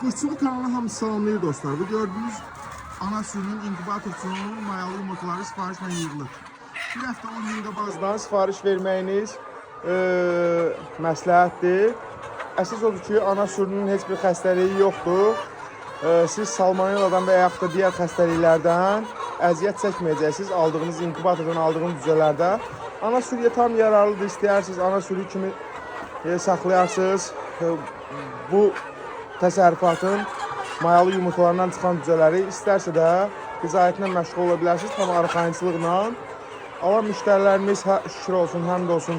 Quşçuluq kanalı hamısı salamlayır dostlar. Bu gördüyünüz ana sürünün inkubator üçün mayalı yumurtaları sifarişlə yığılır. Bir həftə 10 gün qabaqdan sifariş verməyiniz məsləhətdir. Əsas odur ki, ana sürünün heç bir xəstəliyi yoxdur. Siz salmonelladan və yaxud da digər xəstəliklərdən əziyyət çəkməyəcəksiniz aldığınız inkubatordan aldığınız cücələrdə. Ana sürüyə tam yararlıdır. İstəyirsiniz ana sürü kimi saxlayarsınız. Bu təsərrüfatın mayalı yumurtalarından çıxan cücələri istərsə də qizayətlə məşğul ola bilərsiniz tam arxayınçılıqla. Alan müştərilərimiz hə, şükür olsun, həmd olsun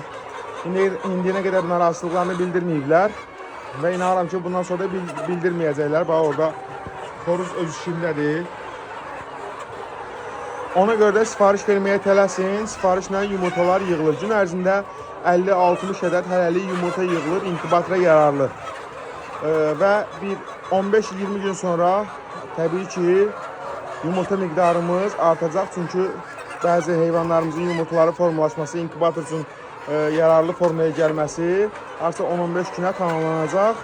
indiyənə qədər narazılıqlarını bildirməyiblər və inanıram ki, bundan sonra da bildirməyəcəklər. Bax orada xoruz öz işindədir. Ona görə də sifariş verməyə tələsin. Sifarişlə yumurtalar yığılır. Gün ərzində 50-60 ədəd hələlik yumurta yığılır, inkubatora yararlı. Və bir 15-20 gün sonra təbii ki, yumurta miqdarımız artacaq. Çünki bəzi heyvanlarımızın yumurtaları formalaşması, inkubator üçün yararlı formaya gəlməsi artıq 10-15 günə tamamlanacaq.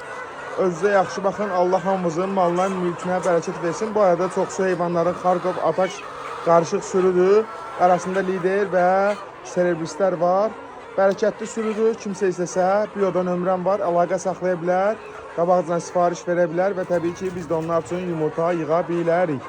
Özünüzə yaxşı baxın. Allah hamımızın malına, mülkünə bərəkət versin. Bu arada çoxsu heyvanların Xarkov, Ataş qarışıq sürüdür. Arasında lider və serebristlər var. Bərəkətli sürüdür. Kimsə istəsə, bioda nömrəm var, əlaqə saxlaya bilər, qabaqcadan sifariş verə bilər və təbii ki, biz də onlar üçün yumurta yığa bilərik.